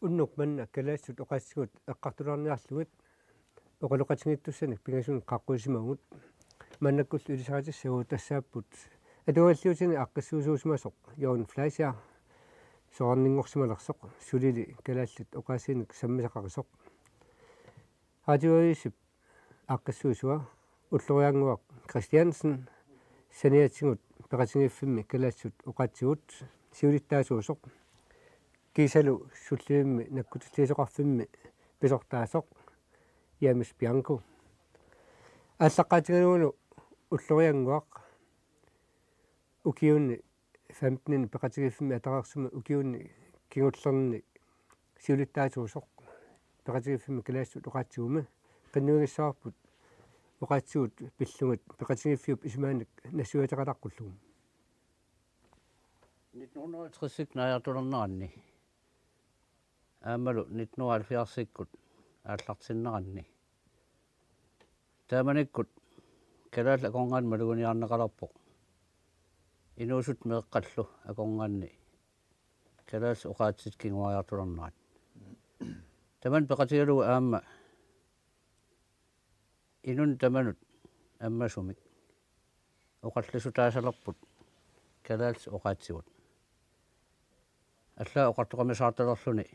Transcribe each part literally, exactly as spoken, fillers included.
unnuk manna kalaallisut oqaatsigut eqqartulaarniarlugit oqaloqatigiittussanik pingasunut qaaqqusisimavugut. Maannakkullu ilisaritissagut tassaapput atuagalliutini aaqqissuisuusimasoq Jørgen Fleischer, soraarninngorsimalersoq, sulili kalaallit oqaasiinik sammisaqaqisoq. Radioavisip aaqqissuisua Ulloriannguaq Christiansen saniatigut peqatigiiffimmi kalaallisut oqaatsigut siulittaasuusoq, kiisalu sullivimmi nakkutilliisoqarfimmi pisortaasoq James Bianco. Aallaqqaatigalugu Ulloriannguaq ukiuni femten peqatigiiffimmi atareersumi ukiuni kingullerni siulittaasuusoq peqatigiiffimmi kalaallisut oqaatsigumi qinnuigissavarput oqaatsigut pillugit peqatigiiffiup isumaannik nassuiateqalaqqullugu. Nitten hundrede og tres-ikkut naajartulerneranni aammalu nitten hundrede og halvfjerds-ikkut aallartinneranni. Taamanikkut kalaallit akornanni maluginiarneqalerpoq. Inuusuttut meeqqallu akornanni kalaallisut oqaatsit kinguariartulernerat. Tamanna peqatigalugu aamma inunnik tamanut ammasumik oqallisutaasalerput kalaallisut oqaatsigut. Allaat oqartoqamisaartalerluni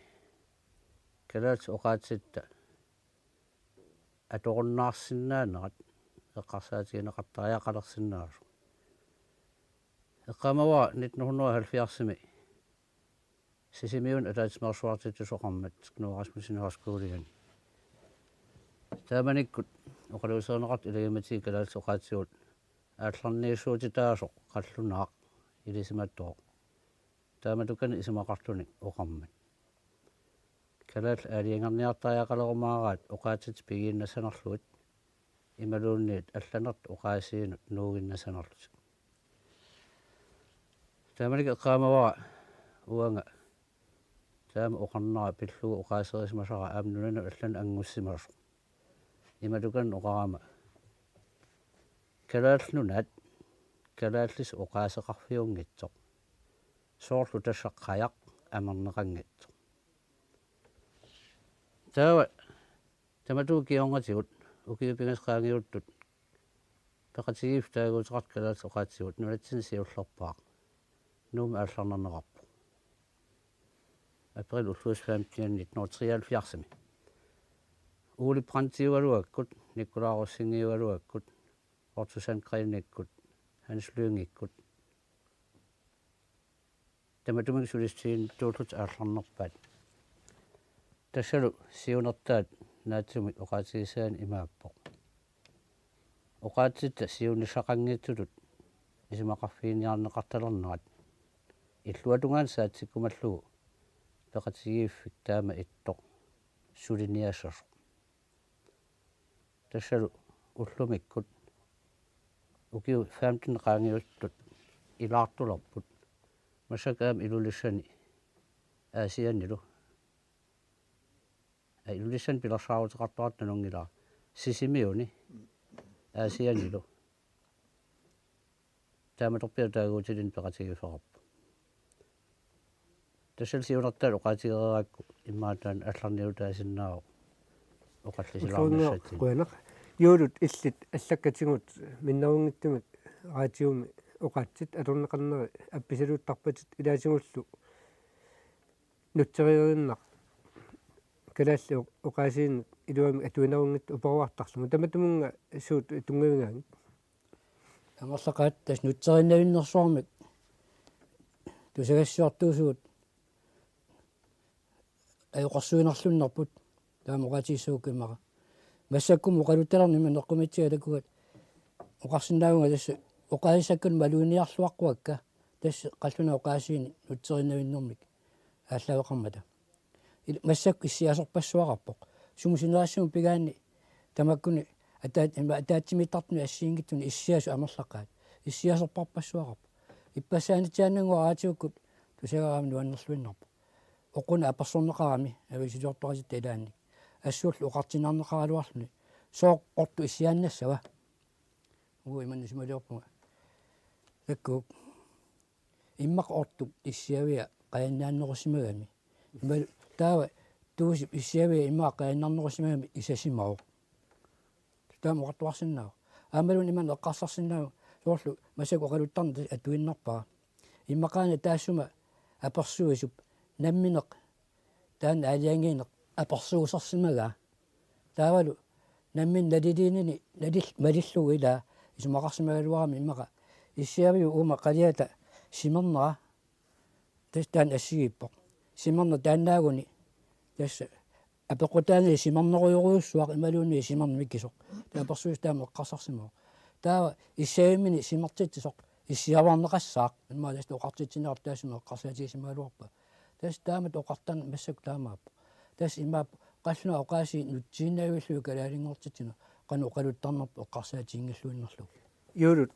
kalaallisut oqaatsitta atorunnaarsinnaanerat eqqarsaatigineqartariaqalersinnaasoq. Eqqaamavara nitten hundrede og halvfjerds-imi Sisimiuni ataatsimeersuartitsisoqarmat Knud Rasmussen Højskoliani. Taamanikkut oqaluuserineqartut ilagimmatigut kalaallisut oqaatsigut aallarniissuutitaasoq qallunaaq ilisimatooq. Taamatukkanik isumaqartunik oqarmat. Kalaallit aalajangerniartariaqalerumaaraat oqaatsitik pigiinnassanerlugit imaluunniit allanertut oqaasiinut nuuginnassanerlutik. Taamanikkut eqqaamavara uanga taama oqarnera pillugu oqaaserisimasara aamma nunanut allanut anngussimasoq. Imatukkanik oqarama: Kalaallit Nunaat kalaallisut oqaaseqarfiunngitsoq. Soorlu tassa qajaq amerneqanngitsoq. Taava tamatuma kingornatigut ukiut pingasut qaangiuttut peqatigiiffik taaguuteqartoq kalaallisut oqaatsigut nunatsinni siullerpaaq Nuummi aallarnerneqarpoq. April ulluisa femten nitten hundrede og treoghalvfjerds-imi. Ole Brandtiugaluakkut, Nikolaj Rosinghiugaluakkut, Otto Sandgrenikkut, Hans Lyngikkut tamatuminnga solistitut aallarnerpaat. Tassalu siunertaat naatsumik oqaatigissagaanni imaappoq: Oqaatsitta siunissaqanngitsutut isumaqarfiginiarneqartalernerat illuatungaanut saatsikkumallugu peqatigiiffik taama ittoq suliniassasoq. Tassalu ullumikkut ukiut femten qaangiuttut ilaartulerput. Massakkut aamma Ilulissani Aasiannilu. Aa, Ilulissani pilersaaruteqartoqartoq nalunngilara. Sisimiuni Aasiannilu. Taamatorpiaq taaguutilinnut peqatigiiffeqarpoq. Tassalu siunertaat oqaatigereerakku immaqa taanna allarniutaasinnaavoq oqallisilaarnissatsinnut. Qujanaq. Juulut illit allakkatigut minnerunngitsumik raatiumi oqaatsit atorneqarneri appisaluuttarpatit ilaatigullu nutseriinnaq kalaallit oqaasiinik iluamik atuinerunngitsut uparuartarlugu. Tamatumunnga suut tunngavigaangit? Amerlaqaat tassa nutseriinnavinnersuarmik tusagassiortuusugut ajoqersuinerlunnerput taama oqaatigissagukkit immaqa. Massakkut oqaluttalernimmi eqqumitsija takuat oqarsinnaavunga tassa oqaasissakkanut maluginiarluaqquakka tassa qallunaat oqaasiinik nutseriinnavinnermik aallaaveqarmata. Il-, massakkut issiasorpassuaqarpoq. Sumut sinerissumut pigaanni tamakkuni ataat-, ima ataatsimiittartuni assigiinngitsuni issiasut amerlaqaat. Issiasorparpassuaqarpoq. Ippassaanitsiaannannguaq raatiukkut tusagara aamma nuannerluinnarpoq. Oquna apersorneqarami avisiliortoqatitta ilaanni. Assullu oqartinniarneqaraluarluni. Sooq ortup issiaannassava? Uu, imannak isumaliorpunga. Takkuk. Immaqa ortup issiavia qajannaannerusimagami. Ima-, taava Tuusip issiavia immaqa qaannarnerusimagami isasimavoq. Taama oqartuarsinnaavoq. Aammaluunniit imannak eqqarsarsinnaavoq soorlu massakkut oqaluttarneq atuinnarpara. Immaqaana taassuma apersuisup nammineq taanna aalajangiineq apersuusarsimagaa. Taavalu nammineq naliliinini nalil-, malillugu ilaa isumaqarsimagaluarami immaqa issiaviup uuma qaliata simernera tassa taanna assigiippoq. Simerneq taannaaguni tassa apeqqutaanili simernerujorujussuaq imaluunniit simerneq mikisoq. Taava apersuisup taama eqqarsarsimavoq. Taava issiavimmini simertitsisoq issiavarneqassaaq. Immaqa tassa oqartitsineqartoq taassuma eqqarsaatigisimagaluarpaa. Tassa taamatut oqartarneq massakkut taamaappoq. Tassa imaappoq qallunaat oqaasii nutsiinnavillugit kalaalinngortitsineq qanoq oqaluttarnerput eqqarsaatiginngilluinnarlugu. Juulut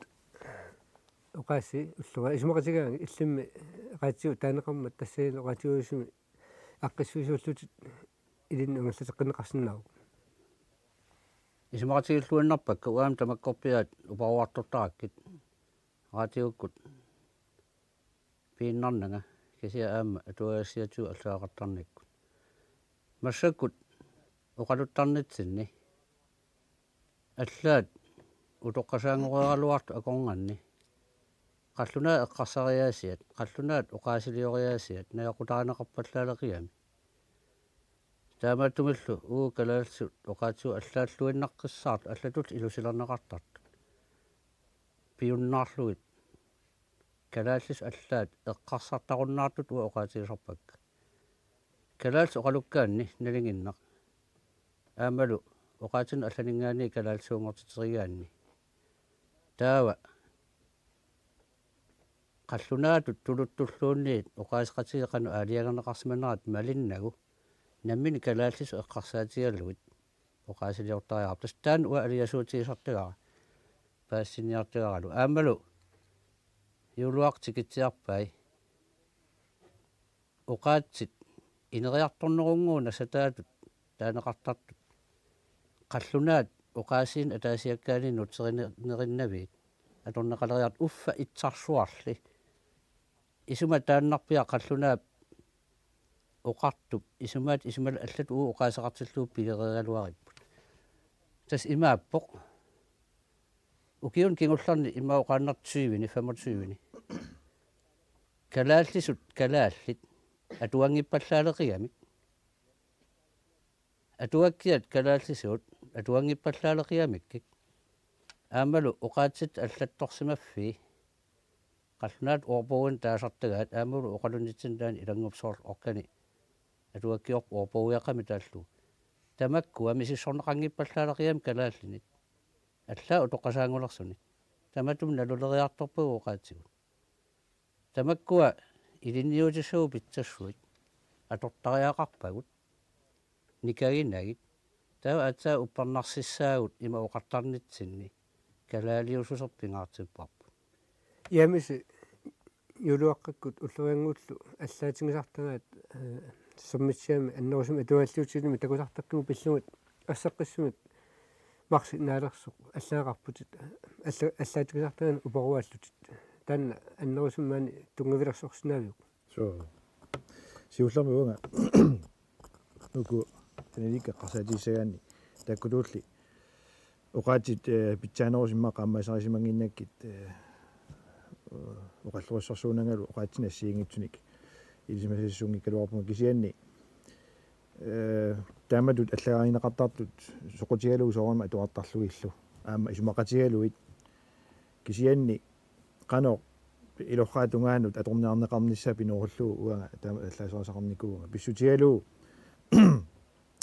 oqaasii ullua isumaqatigaanni illimmi oqaatsigut taaneqarmat tassalu oqaatsiuisumi aaqqissuisuullutit ilinnut angallateqqinneqarsinnaavoq. Isumaqatigilluinnarpakka uanga tamakkorpiaat uparuartortarakkit. Raatiukkut piinnarnanga kisianni aamma atuagassiatigut allagaqartarnikkut. Massakkut oqaluttarnitsinni allaat utoqqasaanngoreeraluartut akornanni qallunaat eqqarsariaasiat, qallunaat oqaasilioriaasiat najoqqutarineqarpallaaleqigami. Taamaattumillu uagut kalaallisut oqaatsigut allaalluinnaqqissaartut allatut ilusilerneqartartut piunnaarlugit kalaallisut allaat eqqarsartarunnaartut uanga oqaatigisarpakka. Kalaallisut oqalukkaanni nalinginneq aammalu oqaatsinnut allaninngaanniit kalaallisuunngortiterigaanni. Taava qallunaatut tuluttulluunniit oqaaseqatigiit qanoq aalajangerneqarsimanerat malinnagu nammineq kalaallisut eqqarsaatigalugit oqaasiliortariaqarpoq. Tassa taanna uanga aliasuutigisartagara paasisiniartagaralu. Aammalu Juuluaq tikitsiarpai oqaatsit ineriartornerunngooq nassataatut taaneqartartut. Qallunaat oqaasiinik ataasiakkaanit nutserineqarnerinnavit atorneqaleriartut uffa itsarsuarli. Isuma taannarpiaq qallunaap oqartup isumaat isumalu allatut uagut oqaaseqartillugu pigereeraluaripput. Tassa imaappoq. Ukiuni kingullerni immaqa oqaannartoq tyveni, femogtyveni. Kalaallisut kalaallit atuanngippallaaleqigamik. Atuakkiat kalaallisuut atuanngippallaaleqigamikkik. Aammalu oqaatsit allattorsimaffii. Qallunaat ordboginik taasartagaat aammalu oqalunnitsinnut taanna ilannguppoq soorlu orkani atuakkiorput ordbogiaqami taallugu. Tamakkua misissorneqanngippallaaleqigamik kalaallinit. Allaat utoqqasaanngulersuni. Tamatuma naluleriartorpagut oqaatsigut. Tamakkua ilinniutissavut pitsassuit atortariaqarpagut. Nikaginagit. Taava aatsaat uppernarsissaagut ima oqartarnitsinni kalaaliussuseq pingaartipparput. Iamisi Juuluaqqakkut ullorianngullu allaatigisartagaat, eh, Sermitsiami annerusumik atualliutilimi takusartakkimut pillugit asseqqissumik marsip naalersoq allagaqarputit alla-, allaatigisartagaanni uparuallutit. Taanna annerusumik maani tunngavilersorsinnaaviuk? Suu. Siullermik uanga uku sanilikka eqqarsaatigissagaanni taakkutuulli oqaatsit, eh, pitsaanerusumik immaqa qaammaasarisimannginnakkit, eh, oqallorissorsuunnangalu oqaatsinik assigiinngitsunik ilisimasassuunngikkaluarpunga kisianni, eh, taamatut allagarineqartartut soqutigalugu soorunami atuartarlugillu aamma isumaqatigalugit kisianni qanoq ilorraap tungaanut atorniarneqarnissaa pinerullugu uanga taama allaaserisaqarnikuuvunga. Pissutigalugu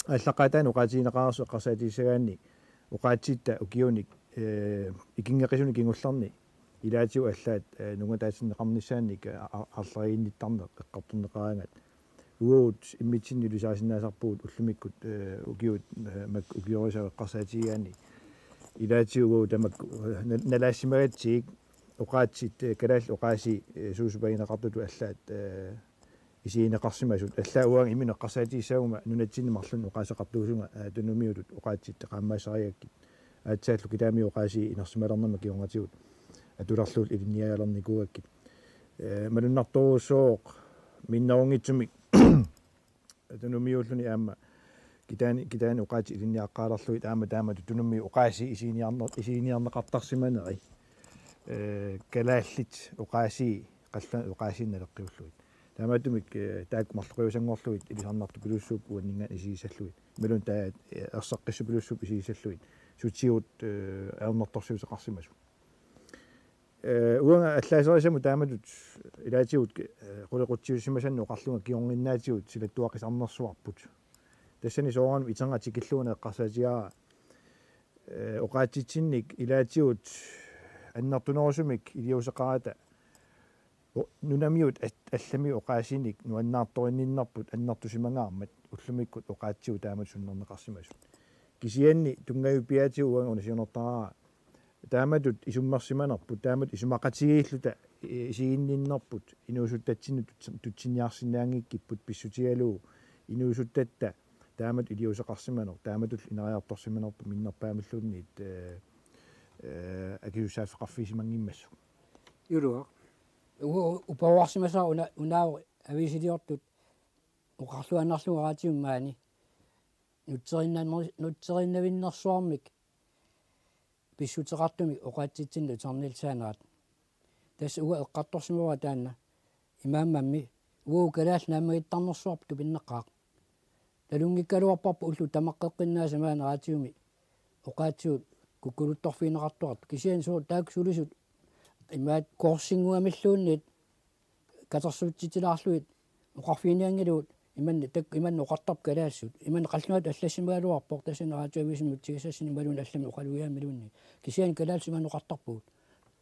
aallaqqaataani oqaatigineqareersoq eqqarsaatigissagaanni oqaatsitta ukiunik, eh, ikinngeqisunik kingullerni ilaatigut allaat, eh, nungataatinneqarnissaannik a-, a-, aarleriinnittarneq eqqartorneqaraangat. Uagut immitsinnut ilisarisinnaassarpugut ullumikkut, eh, ukiut, eh, mak-, ukiorisagut eqqarsaatigigaanni. Ilaatigut uagut tamakku, eh, na-, nalaassimagatsigu oqaatsit, eh, kalaallit oqaasii, eh, suusupagineqartutut allaat, eh, isigineqarsimasut. Allaat uanga imminut eqqarsaatigissaguma nunatsinni marlunnik oqaaseqartuusunga, eh, tunumiutut oqaatsit qaammaasarigakkit. Aatsaallu kitaamiut oqaasii inersimalernerma kingornatigut atulerluullutik ilinniagalernikuugakkit. Eh, malunnartorujussuuvoq minnerunngitsumik Tunumiuulluni aamma kitaani, kitaani oqaatsit ilinniaqqaalerlugit aamma taamatut Tunumiut oqaasii isiginiarne-, isiginiarneqartarsimaneri. Ee, kalaallit oqaasii, qallunaat oqaasiinik naleqqiullugit. Taamaattumik, ee, taakku marloqiusanngorlugit ilisarnartupilussuupput uanninngaanniit isigissallugit. Imaluunniit taava, ee, erseqqissupilussuupput isigissallugit. Sutigut, ee, ajornartorsiuteqarsimasut. Ee, uanga allaaserisamut taamatut ilaatigut, ee, qulequtsiussimasannut oqarlunga kingornatigut silattuaqqisarnersuarput. Tassani soorunami iternatik killuguna eqqarsaatigaara, ee, oqaatsitsinnik ilaatigut annertunerusumik iliuuseqarata o-, nunamiut at-, allamiut oqaasiinik nuannaartorinninnerput annertusimangaarmat ullumikkut oqaatsigut taamatut sunnerneqarsimasut. Kisianni tunngavipiaatigut uanga una siunertaraara taamatut isummersimanerput, taamatut isumaqatigiilluta i-, isiginninnerput, inuusuttatsinnut tuts-, tutsinniarsinnaanngikkipput pissutigalugu inuusuttatta taamatut iliuuseqarsimaneq, taamatullu ineriartorsimanerput minnerpaamilluunniit, ee, ee, akisussaaffeqarfigisimanngimmassuk. Juulua. Ugu uparuarsimasaa una-, unaavoq aviisiliortut oqarluinnarlugu raatiumi maani nutserinnanner-, nutserinnavinnersuarmik pissuteqartumik oqaatsitsinnut uterniassagaat. Tassa uanga eqqartorsimavara taanna imaammammi uagut kalaallit naammagittarnersuarput tupinnaqaaq. Nalunngikkaluarparput ullut tamaqqeqqinnaasa maani raatiumi oqaatsigut kukkuluttorfigineqartoqartut. Kisianni soorlu taakku sulisut imaat kursinnguamilluunniit katersuutsitilaarlugit oqarfiginianngilagut imanna tak-, imanna oqartarput kalaallisut. Imanna qallunaatut allassimagaluarpoq tassani raatiuavisimut tigussassani imaluunniit allamik oqalugiaamiluunniit. Kisianni kalaallisut imanna oqartarpugut.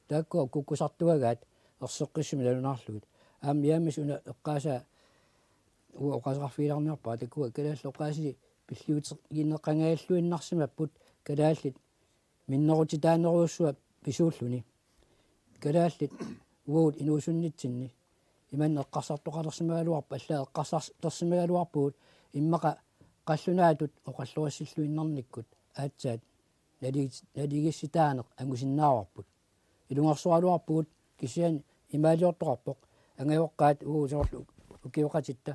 Taakkua kukkusartuagaat erseqqissumik nalunaarlugit. Aamma Jaamis una eqqaasaa uanga oqaaseqarfigilaarniarpara taakkua kalaallit oqaasii pilliutigineqangajalluinnarsimapput kalaallit minnerutitaanerujussuaq pisuulluni. Kalaallit uagut inuusunnitsinni imanna eqqarsartoqalersimagaluarput, allaat eqqarsarlersimagaluarpugut immaqa qallunaatut oqallorissilluinnarnikkut aatsaat naligi-, naligissitaaneq angusinnaavarput. Ilungersoraluarpugut kisianni imaaliortoqarpoq angajoqqaat uagut soorlu ukioqatitta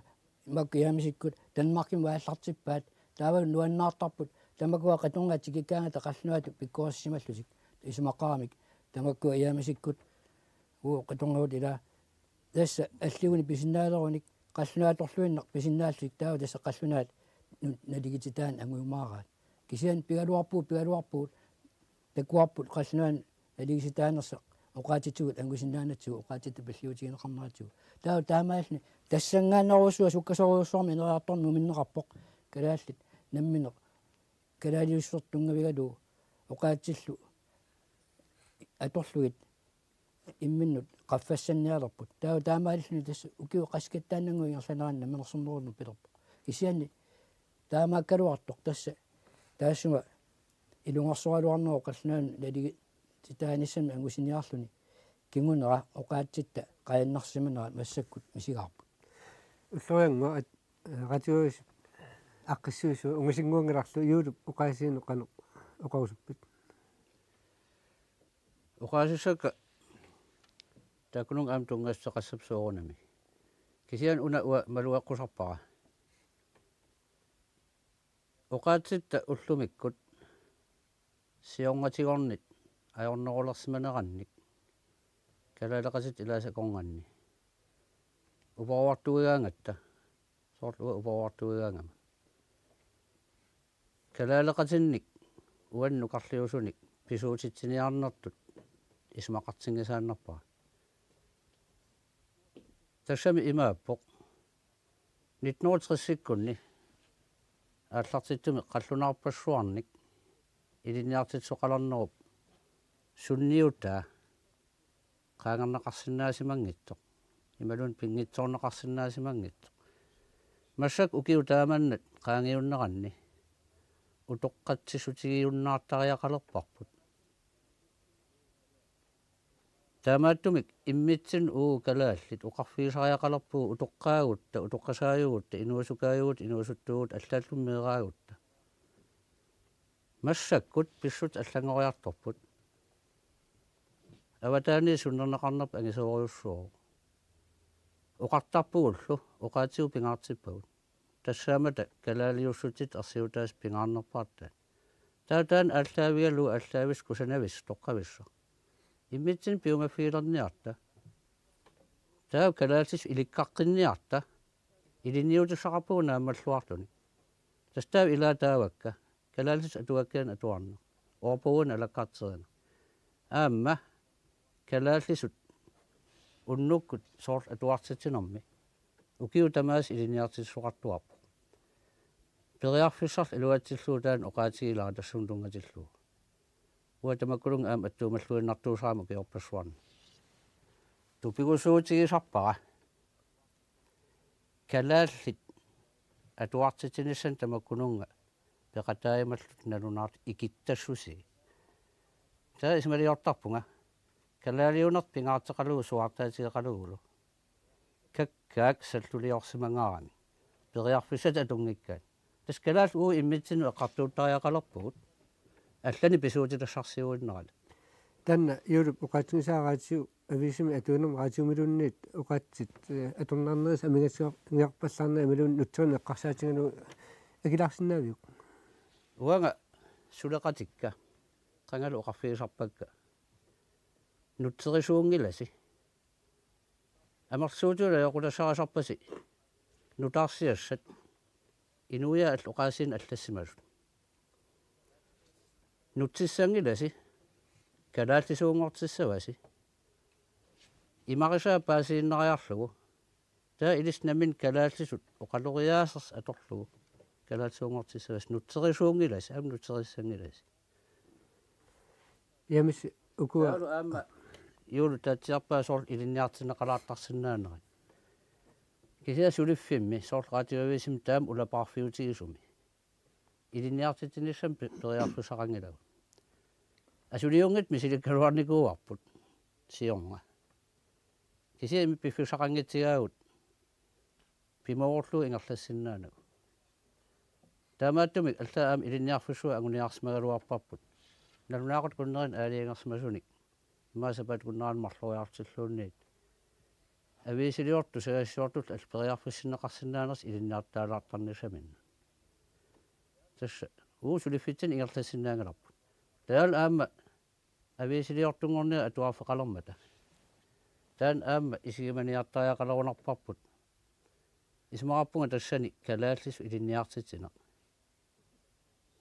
imakkua Jaamisikkut Danmarkimut aallartippaat taavalu nuannaartarput tamakkua qitornaat tikikkaangata qallunaatut pikkorissisimallutik isumaqaramik tamakkua Jaamisikkut uagut qitornagut ilaa tassa alligunik pisinnaaleruni qallunaatorluinnaq pisinnaallutik taava tassa qallunaat nu-, naligititaaneq angujumaaraat. Kisianni pigaluarpugut, pigaluarpugut takuarput qallunaanut naligititaanersoq oqaatsitigut angusinnaanatsigu oqaatsitta pilliutigineqarneratigut. Taava taamaalilluni tassanngaannerujussuaq sukkasoorujussuarmik ineriartorneq numinneqarpoq kalaallit namminneq kalaaliussusertut tunngavigalugu oqaatsillu atorlugit imminnut qaffassannialerput. Taava taamaalilluni tassa ukiut qassittaannannguit ingerlaneranni namminersornerunut pilerpoq. Kisianni taamaakkaluartoq tassa taassuma ilungersoraluarnerup qallunaanut naligititaanissamik angusiniarluni kingunera oqaatsitta qajannarsimanera massakkut misigaarput. Ulloriannguaq at-, radiup aaqqissuissuaq ungasinnguanngilarlu Juulup oqaasiinut qanoq oqarusuppit? Oqaasissakka taakkununnga aamma tunngassuteqassapput soorunami. Kisianni una uanga malugeqqusarpara. Oqaatsitta ullumikkut siornatigornit ajornerulersimanerannik kalaaleqatitta ilaasakornanni uparuartuigaangatta, soorlu uanga uparuartuigaangama, kalaaleqatinnik uannut nukarliusunik pisuutitsiniarnertut isumaqartinngisaannarpara. Tassami imaappoq: nitten hundrede og tres-ikkunni aallartittumik qallunaarpassuarnik ilinniartitsisoqalernerup sunniutaa qaangerneqarsinnaasimanngitsoq imaluunniit pinngitsoorneqarsinnaasimanngitsoq. Massakkut ukiut taamannat qaangiunneranni utoqqatsissutigiunnaartariaqalerparput. Taamaattumik immitsinnut uagut kalaallit oqarfigisariaqalerpugut utoqqaagutta, utoqqasaajugutta, inuusukaajugutta, inuusuttuugutta, allaallumi meeraagutta. Massakkut pissutsit allanngoriartorput. Avataaniit sunnerneqarnerput angisoorujussuuvoq. Oqartarpugullu oqaatsigut pingaartippagut. tassaammata kalaaliussutsit ersiutaasut pingaarnerpaartaat. Taava taanna aallaavigalugu aallaavisoq kusanavissaq toqqavissaq. Immitsinnut piumaffigilerniarta. Taava kalaallisut ilikkaqqinniarta. Ilinniutissaqarpugut naammalluartunik. Tassa taava ilaat taavakka. Kalaallisut atuakkanik atuarneq. Ordbogini alakkarterineq. Aamma kalaallisut unnukkut soorlu atuartitsinermi ukiut tamaasa ilinniartitsisoqartuarpoq. Periarfissarlu iluatsillugu taanna oqaatigilara tassunga tunngatillugu. Uanga tamakkununnga aamma attuumalluinnartuusarama ukiorpassuarni. Tupigusuutigisarpara kalaallit atuartitsinissaannut tamakkununnga peqataajumallutik nalunaarlutik ikittassusii. Taava isumaliortarpunga kalaaliunertut pingaarteqalugu suaartaatigeqalugulu kakkaak salluliorsimagaangamik periarfissat atunngikkaat. Tassa kalaallit uagut immitsinnut eqqartuuttariaqalerpugut allanik pisuutitassarsiuinnaralu. Taanna Juulup oqaatsigisaa raatiu aviisimi atuinermi raatiumiluunniit oqaatsit, eh, atorneqarnerisa amigatsiarpallaarneq imaluunniit nutserineq eqqarsaatigalugu akilaarsinnaaviuk? Uanga suleqatikka qangali oqarfigisarpakka nutserisuunngilasi. Amerlasuutigut ajoqutassarisarpasi nutaarsiassat inuiaat allat oqaasiinik allassimasut. Nutsissanngilasi, kalaallisuunngortissavasi. Imarisaa paasiinnariarlugu. Taava ilissi nammineq kalaallisut oqaloriaasersut atorlugu. Kalaallisuunngortissavasi nutserisuunngilasi, aamma nutserissanngilasi. James, ukua. Taavalu aamma Juulup taatsiarpaa soorlu ilinniartinneqalaartarsinnaanerat. Kisianni suliffimmi soorlu raatiuaviisimi taama ulapaarfiutigisumi ilinniartitsinissamut pe-, periarfissaqanngilagut. Asuliunngitsut misilikkaluarnikuuarput siorna. Kisianni piffissaqanngitsigaagut pimoorullugu ingerlassinnaanagu. Taamaattumik allaat aamma ilinniarfissuit anguniarsimagaluarparput. Nalunaaqutaq akunneri aalajangersimasunik. Immaqa sapaatip akunnerani marloriarlutilluunniit. Aviisiliortut tusagassiortullu allat periarfissinneqarsinnaanersut ilinniartitalaartarnissaminnut. Tassa uagut suliffitsinni ingerlassinnaanngilarput. Taavalu aamma aviisiliortunngorniat atuarfeqalermata. Taanna aamma isigimaniartariaqalerunarparput. Isumaqarpunga tassani kalaallisut ilinniartitsineq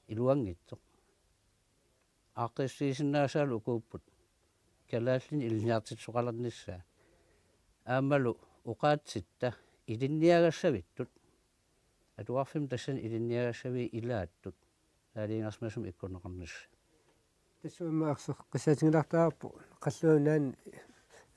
iluanngitsoq. Aaqqissuussisinnaasaalu ukuupput kalaallinik ilinniartitsisoqalernissaa. Aammalu oqaatsitta ilinniagassavittut. Atuarfimmi tassani ilinniagassaviit ilaattut aalajangersimasumik ikkunneqarnissaat. Tassa aamma erseqqissaatigilaartarpoq qallunaat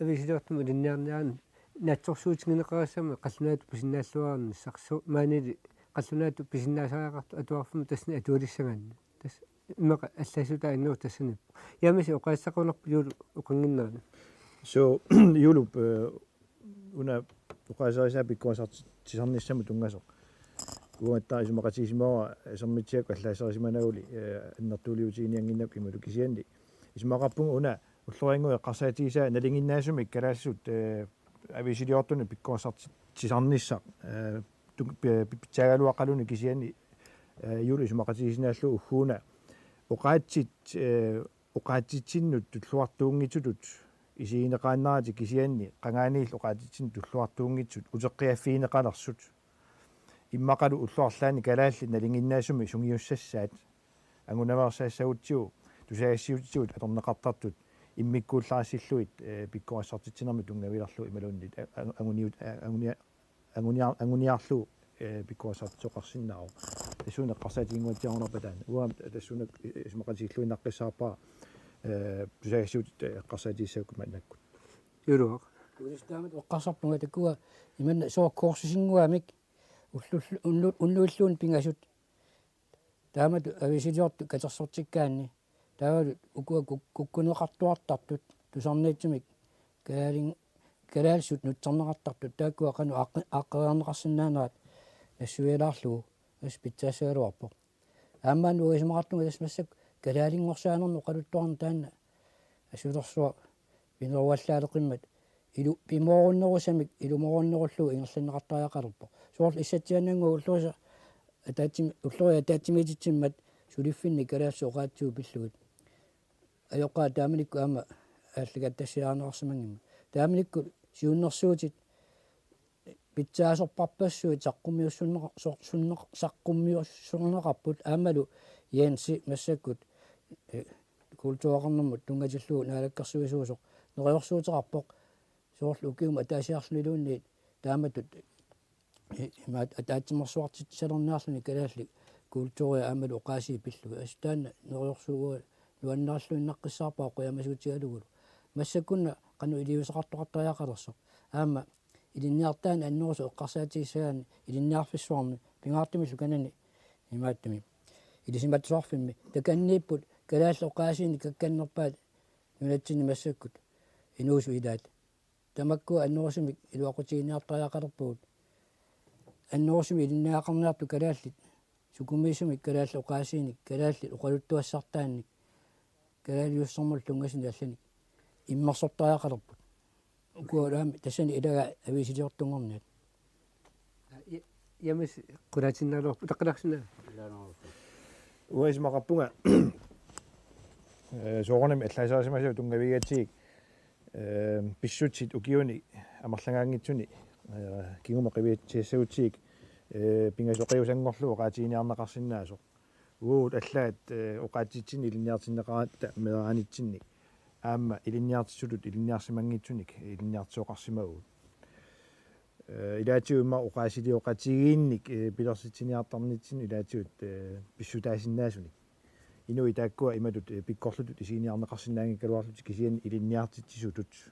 aviisiliortumut ilinniarniarnerat naatsorsuutigineqarissammat qallunaatut pisinnaalluarnissarsuaq maanili qallunaatut pisinnaasariaqartoq atuarfimmi tassani atualissagaanni. Tassa immaqa allaassutaa innerup tassani. James oqaaseqarunarpoq Juulup oqannginnerani. So, Juulup, eh, una oqaaserisaa pikkorissartisarnissamut tunngasoq. Uangattaaq isumaqatigisimavara Sermitsiakkut allaaserisimanaguli, eh, annertuuliutiginiannginnakku imalu kisianni. Isumaqarpunga una ulloriannguit eqqarsaatigisaa nalinginnaasumik kalaallisut, eh, aviisiliortunut pikkorissartisarnissaq, eh, tu-, pi-, pi-, pitsaagaluaqaluni kisianni, eh, Juulup isumaqatigiissinnaallugu ugguuna oqaatsit, eh, oqaatsitsinnut tulluartuunngitsutut isigineqaannaratik kisianni qangaaniillu oqaatsitsinnut tulluartuunngitsut uteqqiaffigineqalersut. Immaqalu ullut arlaanni kalaallit nalinginnaasumik sungiussassaat angunaveersaassagutsigu tusagassiuutitigut atorneqartartut immikkuullarisillugit, eh, pikkorissartitsinermik tunngavilerlugu imaluunniit a-, a-, anguniut-, a-, angunia-, anguniar-, anguniarlugu, eh, pikkorissartitsisoqarsinnaavoq. Tassuuna eqqarsaatiginnguatsiarunarpoq taanna. Uanga tassuuna i-, isumaqatigiilluinnaqqissaarpara, eh, tusagassiuutit, eh, eqqarsaatigissagukku maannakkut. Juuluaq. Ulissi taamatut eqqarsarpunga taakku imanna sooq kursusinnguamik ullullu-, unnu-, unnuilluunniit pingasut. Taamatut aviisiliortut katersortikkaanni. Taavalu ukua kuk-, kukkuneqartuartartut tusarnaartumik. Kalaalin-, kalaallisut nutserneqartartut. Taakkua qanoq aaqqi-, aaqqeriarneqarsinnaanerat nassuialaarlugu. Tassa pitsaassagaluarpoq. Aamma una isumaqartunga tassa massakkut kalaalinngorsaanernut oqaluttuarneq taanna asulersuaq pineruallaaleqimmat ilu-, pimoorunnerusamik ilumoorunnerullugu ingerlanneqartariaqalerpoq. Soorlu issatsiaannannguaq ullorisa ataatsimi-, ulloriaq ataatsimiititsimmat suliffinni kalaallisut oqaatsigut pillugit. Ajoqaaq taamanikkut aamma aallakaatitassiaarneqarsimanngimmat. Taamanikkut siunnersuutit pitsaasorpassuit saqqummiussunneqa-, sor-, sunneq-, saqqummiussorneqarput aammalu Jensi massakkut, eh, kultureqarnermut tunngatillugu naalakkersuisuusoq neriorsuuteqarpoq soorlu ukiumut ataasiarluniluunniit taamatut, eh, imaat ataatsimeersuartitsisalerniarluni kalaallit kulturia aammalu oqaasii pillugit. Assut taanna neriorsuugaluarluinnaqqissaarpara qujamasuutigalugulu. Massakkunna qanoq iliuuseqartoqartariaqalersoq. Aamma ilinniartitaanik annerusumik eqqarsaatigissagaanni ilinniarfissuarmi pingaartumillu kanani imaattumi ilisimatusarfimmi takanniipput kalaallit oqaasiinik kakkannerpaat nunatsinni massakkut inuusut ilaat. Tamakkua annerusumik iluaqutiginiartariaqalerpagut. Annerusumik ilinniagaqarniartut kalaallit sukumiisumik kalaallit oqaasiinik, kalaallit oqaluttuassartaannik, kalaaliussermullu tunngasunik allanik immersortariaqalerput. Ukua aamma tassani ilagaa aviisiliortunngorniat. Ja-, James, qulaatinnaaloorpu, utaqqilaarsinnaa. Uanga isumaqarpunga, eh, soorunami allaasarisimasagut tunngavigatsigu, eh, pissutsit ukiuni amerlagaanngitsuni, eh, kingumut qiviatsiassagutsigik, eh, pingasoqiusanngorlugu oqaatiginiarneqarsinnaasoq. Uagut allaat, eh, oqaatsitsinni ilinniartinneqaratta meeraanitsinni aamma ilinniartitsisutut ilinniarsimanngitsunik ilinniartitsisoqarsimavugut. Eh, ilaatigut immaqa oqaasilioqatigiinnik, eh, pilersitsiniartarnitsinni ilaatigut, eh, pissutaasinnaasunik. Inuit taakkua imatut, eh, pikkorlutut isiginiarneqarsinnaanngikkaluarlutik kisianni ilinniartitsisutut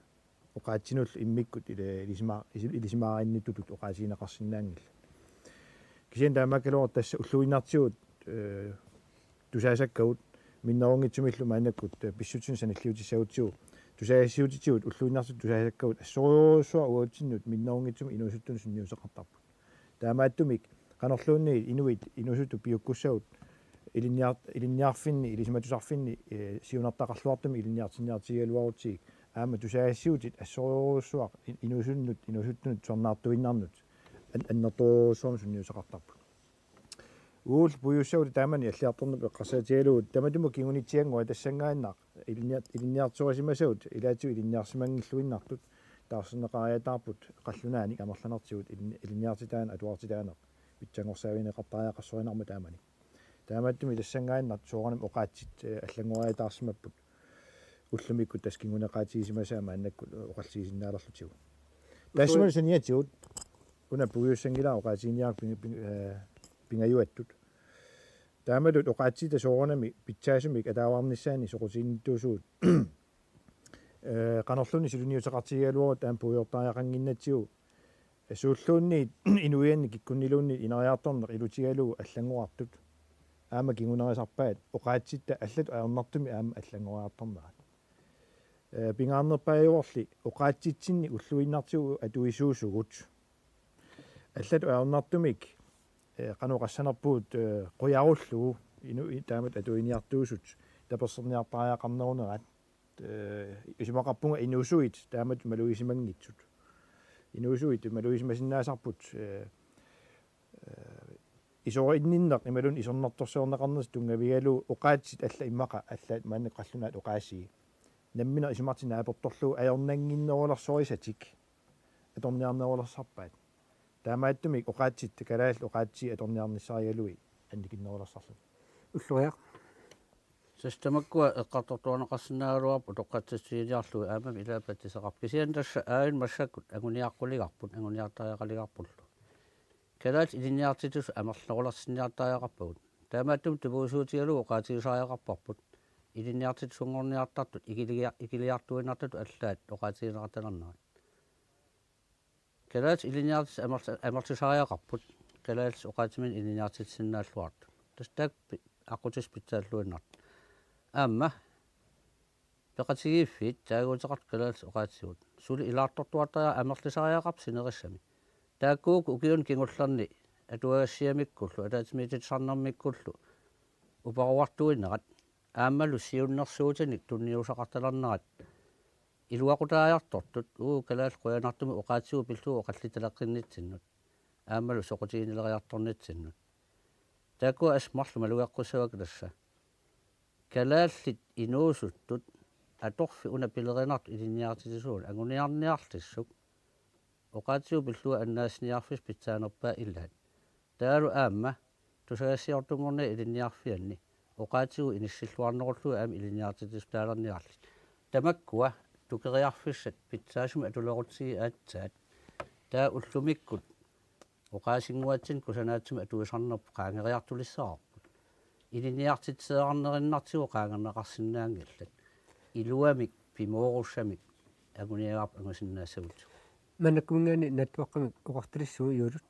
oqaatsinullu immikkut ili-, ilisima-, isi-, ilisimaarinnittutut oqaatigineqarsinnaanngillat. Kisianni taamaakkaluartoq tassa ulluinnartigut, eh, tusaasakkagut minnerunngitsumillu maannakkut, eh, pissutsinik sanilliutissagutsigu tusagassiuutitigut ulluinnartutut tusaasakkagut assorujussuaq uatsinnut minnerunngitsumik inuusuttunut sunniuteqartarput. Taamaattumik qanorluunniit inuit inuusuttut piukkussagut ilinniar-, ilinniarfinni, ilisimatusarfinni, eh, siunertaqarluartumik ilinniartinniartigigaluarutsigik aamma tusagassiuutit assorujussuaq in-, inuusunnut, inuusuttunut tusarnaartuinnarnut an-, annertoorujussuarmik sunniuteqartarput. Uagullu puiussagutsigu taamani alliartornerup eqqarsaatigalugu tamatuma kingunitsiannguaq tassanngaannaq ilinniar-, ilinniartitsisorisimasagut ilaatigut ilinniarsimanngilluinnartut taarserneqariataarput qallunaanik amerlanertigut ilin-, ilinniartitaaneq atuartitaaneq pitsanngorsaavigineqartariaqarsorinarmat taamani. Taamaattumik tassanngaannaq soorunami oqaatsit, eh, allanngoriataarsimapput ullumikkut tassa kinguneqaatigisimasaat maannakkut oqallisiginnaalerlutigu. Taassuma saniatigut una puiussanngilara oqaatiginiarlugu ping-, ping-, eh, pingajuattut. Taamatut oqaatsitta soorunami pitsaasumik ataavarnissaannik soqutiginnittuusugut. Eh, qanorluunniit suliniuteqartigigaluarutta aamma puigortariaqannginnatsigu. Suulluunniit inuiannik kikkunniluunniit ineriartorneq ilutigalugu allanngorartut aamma kingunerisarpaat oqaatsitta allatut ajornartumik aamma allanngoriartornerat. Eh, pingaarnerpaajuvorli oqaatsitsinni ulluinnartigut atuisuusugut. Allatut ajornartumik, eh, qanoq oqassanerpugut, eh, qujarullugu inu-, i-, taamatut atuiniartuusut taperserniartariaqarnerunerat. Eh, isumaqarpunga inuusuit taamatut malugisimanngitsut. Inuusuit malugisimasinnaasarput, eh, eh, isorinninneq imaluunniit isornartorsiorneqarnersi tunngavigalugu oqaatsit allat immaqa allaat maanna qallunaat oqaasii. Nammineq isumartik naapertorlugu ajornannginnerulerisatik atorniarnerulersarpaat. Taamaattumik oqaatsit kalaallit oqaatsii atorniarnissarigalugit annikinnerulersarluni. Ulloriaq. Tassa tamakkua eqqartortuarneqarsinnaagaluarput utoqqatsissutigiinnarlugu aammami ilaat patsisaqarpoq. Kisianni tassa aajuna massakkut anguniaqquligarput, anguniartariaqaligarpullu. Kalaallit ilinniartitsisut amerlerulersinniartariaqarpagut. Taamaattumik tupigusuutigalugu oqaatigisariaqarparput ilinniartitsisunngorniartartut ikiligia-, ikiliartuinnartutut allaat oqaatigineqartalernerat. Kalaallisut ilinniartitsisut amerl-, amerlisariaqarput kalaallisut oqaatsiminnik ilinniartitsisinnaalluartut. Tassa taakku pi-, aqqutissat pitsaalluinnartut. Aamma peqatigiiffiit taaguuteqartut kalaallisut oqaatsigut. Suli ilaartortuartariaqarput amerlisariaqarput sinerissami. Taakkuuku ukiuni kingullerni atuagassiamikkullu, ataatsimiititsisarnermikkullu uparuartuinerat. Aammalu siunnersuutinik tunniussaqartalernerat. iluaqutaajartortut, uu, kalaallit qujanartumik oqaatsigut pillugu oqallitaleqqinnitsinnut aammalu soqutiginileriartornitsinnut. Taakkua assut marluk malugeqqussavakka tassa. Kalaallit inuusuttut atorfik una pilerinartoq ilinniartitsisuuneq anguniarniarlissuk oqaatsigut pillugu annaassiniarfissaq pitsaanerpaaq ilaat. Taavalu aamma tusagassiortunngorniat ilinniarfianni oqaatsigut inissilluarnerullugit aamma ilinniartitsissutaalerniarlutik. Tamakkua tukeriarfissat pitsaasumik atulerutsigit aatsaat. Taava ullumikkut oqaasinnguatsinni kusanaatsimik atuisarnerput qaangeriartulissavarput. Ilinniartitsereernerinnartigut qaangerneqarsinnaanngillat. Iluamik pimoorussamik anguniagarput angusinnaassagutsigu. Maannakkuminngaanniit naatsuaqqamik oqartulissaaq, Juulut.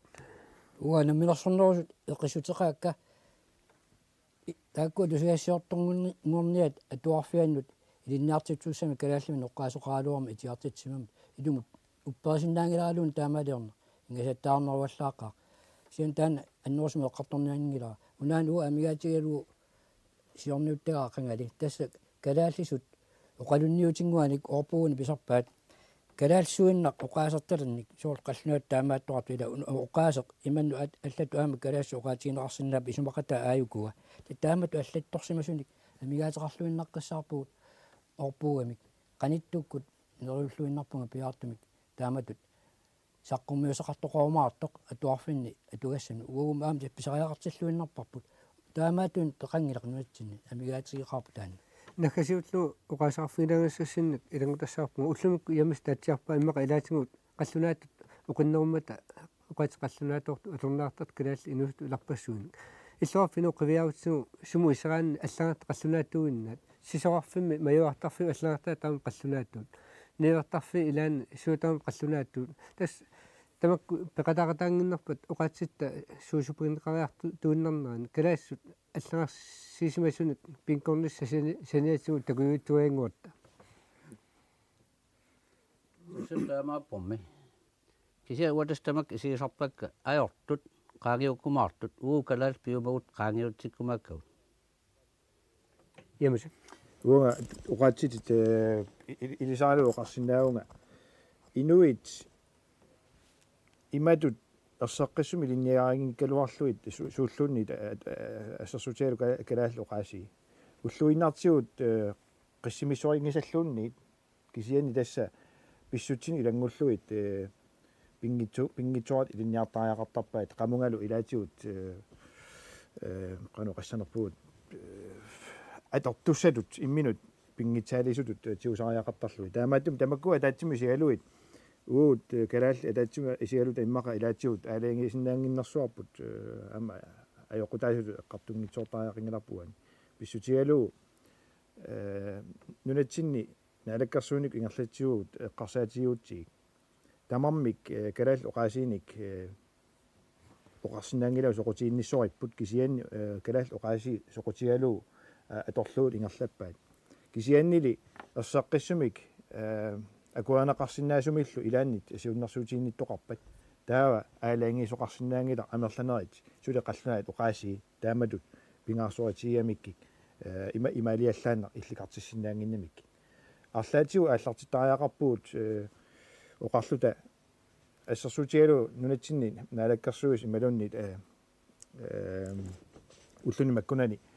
Uanga namminersornerusut eqissuteqaakka. I-, taakku tusagassiortunngorniat atuarfiannut ilinniartitsisuussamik kalaallimik noqqaasoqaraluarmat itigartitsisumik ilumut upperisinnaanngilaraluunniit taamaaliorneq ingasattaarneruallaaqaaq. Kisianni taanna annerusumik eqqartornianngilara. Unaana uagut amigaatigalugu siorniuttagara qangali. Tassa kalaallisut oqalunniutinnguanik oorpugunik pisarpaat. Kalaallisuinnaq oqaasertalernik soorlu qallunaatut taamaattoqartut ila un-, oqaaseq imannak at-, allatut aamma kalaallisut oqaatigineqarsinnaapput isumaqataa aajukua. Tassa taamatut allattorsimasunik amigaateqarluinnaqqissaarpugut oorpuugamik. Qanittukkut neriulluinnarpunga piaartumik taamatut saqqummiussaqartoqarumaartoq atuarfinni atugassanut. Uagummi aamma tassa pisariaqartilluinnarparput. Taamaattunik peqanngilaq nunatsinni. Amigaatigeqaarput taanna. Naggasiullugu oqaaseqarfigilaagassassinnik ilanngutassavarput. Ullumikkut James taatsiarpaa immaqa ilaatigut qallunaatut oqinnerummata oqaatsit qallunaatoortut atorneqartartut kalaallit inuusuttut ilarpassuinik. Illoqarfiit qiviarutsigu sumut iseraanni allagartaq qallunaatuuinnaat. Sisorarfimmi majuartarfiup allagartaa taama qallunaatut. Niuertarfiup ilaanni suut taama qallunaatut. Tassa tamakku peqataaqataannginnerpat oqaatsitta suusupigineqariartuinnarnerani kalaallisut allagarsiisimasunik pinngornissaq sani-, saniatigut takujuitsuaannguarta. Tassa taamaappormi. Kisianni uanga tassa tamakku isigisarpakka ajortut qaangiukkumaartut, uagut kalaallit piumaguit qaangiutsikkumaakkagut. James. Uanga oqaatsitit, eh, il-, ilisaralugu oqarsinnaavunga. Inuit imatut erseqqissumik ilinniagariinngikkaluarlugit su-, suulluunniit, eh, eh, assersuutigalugu ka-, kalaallit oqaasii. Ulluinnartigut, eh, qissimissorinngisalluunniit kisianni tassa pissutsinik ilanngullugit, eh, pinngitsu-, pinngitsooratik ilinniartariaqartarpaat qamungalu ilaatigut, eh, eh, qanoq oqassanerpugut, eh, atortussatut imminut pinngitsaaliisutut, eh, tigusariaqartarlugit. Taamaattumik tamakku ataatsimut isigalugit, uagut, eh, kalaallit ataatsimut isigaluta immaqa ilaatigut aalajangiisinnaannginnersuarput, eh, aamma ajoqutaasutut eqqartuinngitsoortariaqanngilarput uani. Pissutigalugu, eh, nunatsinni naalakkersuinikkut ingerlatsivut eqqarsaatigigutsigit. Tamarmik, eh, kalaallit oqaasiinik, eh, oqarsinnaanngilagut soqutiginnissoripput kisianni, eh, kalaallit oqaasii soqutigalugu, eh, atorlugit ingerlappaat. Kisiannili erseqqissumik, eh, akuerineqarsinnaasumillu ilaanni siunnersuutiginnittoqarpat. Taava aalajangiisoqarsinnaanngilaq amerlanerit suli qallunaat oqaasii taamatut pingaarsoritigigamikku, eh, ima-, imaaliallaannaq illikartissinnaannginnamikku. Arlaatigut aallartittariaqarpugut, eh, oqarluta assersuutigalugu nunatsinni naalakkersuisut imaluunniit, eh, eh, ulluni makkunani, eh,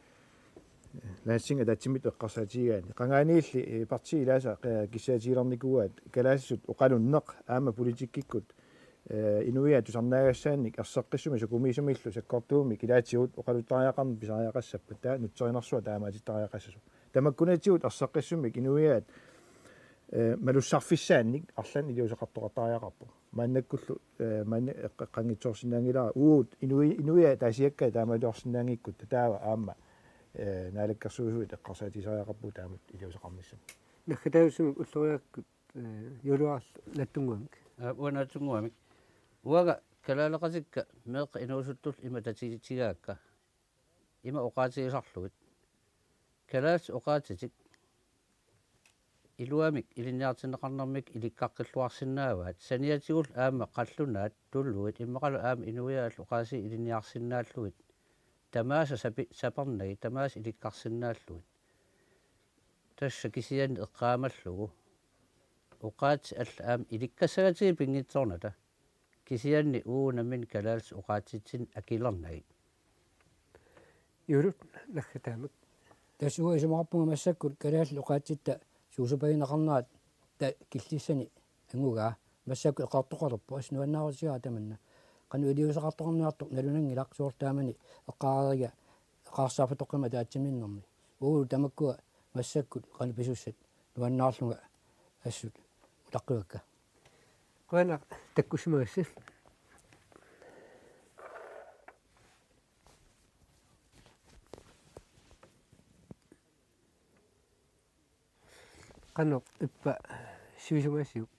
Laassinga ataatsimut eqqarsaatigigaanni. Qangaaniilli, eh, partiit ilaasa, eh, kissaatigalernikuuaat kalaallisut oqalunneq aamma politikkikkut, eh, inuiaat tusarnaagassaannik erseqqissumik sukumiisumillu sakkortuumik ilaatigut oqaluttariaqarneq pisariaqassappat taava nutserinersuaq taamaatittariaqassasoq. Tamakkunatigut erseqqissumik inuiaat, eh, malussarfissaannik arlaannik iliuuseqartoqartariaqarpoq. Maannakkullu, eh, maanna eqqaqqanngitsoorsinnaanngilara uagut inui-, inuiaat ataasiakkaat taamaaliorsinnaanngikkutta taava aamma, eh, naalakkersuisuit eqqarsaatigisariaqarpugut taamatut iliuuseqarnissamut. Naggataasumik ulloriakkut, eh, Juuluarlu Naatsunnguamik. Aa, uanga Naatsunnguamik. Uanga kalaaleqatikka meeqqat inuusuttullu ima tatigigaakka. Ima oqaatigisarlugit. Kalaallit oqaatsitik iluamik ilinniartinneqarnermik ilikkaqqilluarsinnaavaat. Saniatigullu aamma qallunaat tuluit immaqalu aamma inuiaallu oqaasii ilinniarsinnaallugit. Tamaasa sapi-, sapernagit, tamaasa ilikkarsinnaallugit. Tassa kisianni eqqaamallugu. Oqaatsit allat aamma ilikkassagatsigu pinngitsoornata. Kisianni uagut nammineq kalaallisut oqaatsitsinnik akilernagit. Juulut naggataamik. Tassa uanga isumaqarpunga massakkut kalaallit oqaatsitta suusupagineqarneratta killissani angugaa. Massakkut eqqartoqalerpoq assut nuannaarutigaara tamanna. Qanoq iliuuseqartoqarniartoq nalunanngilaq soorlu taamani eqqaareeriga eqqarsarfatoqqimmat ataatsimiinnermi. Uagut tamakkua massakkut qanoq pisussat nuannaarlunga assut utaqqivakka. Qujanaq takkussimagassi. Qanoq ippa sivisugasiuk?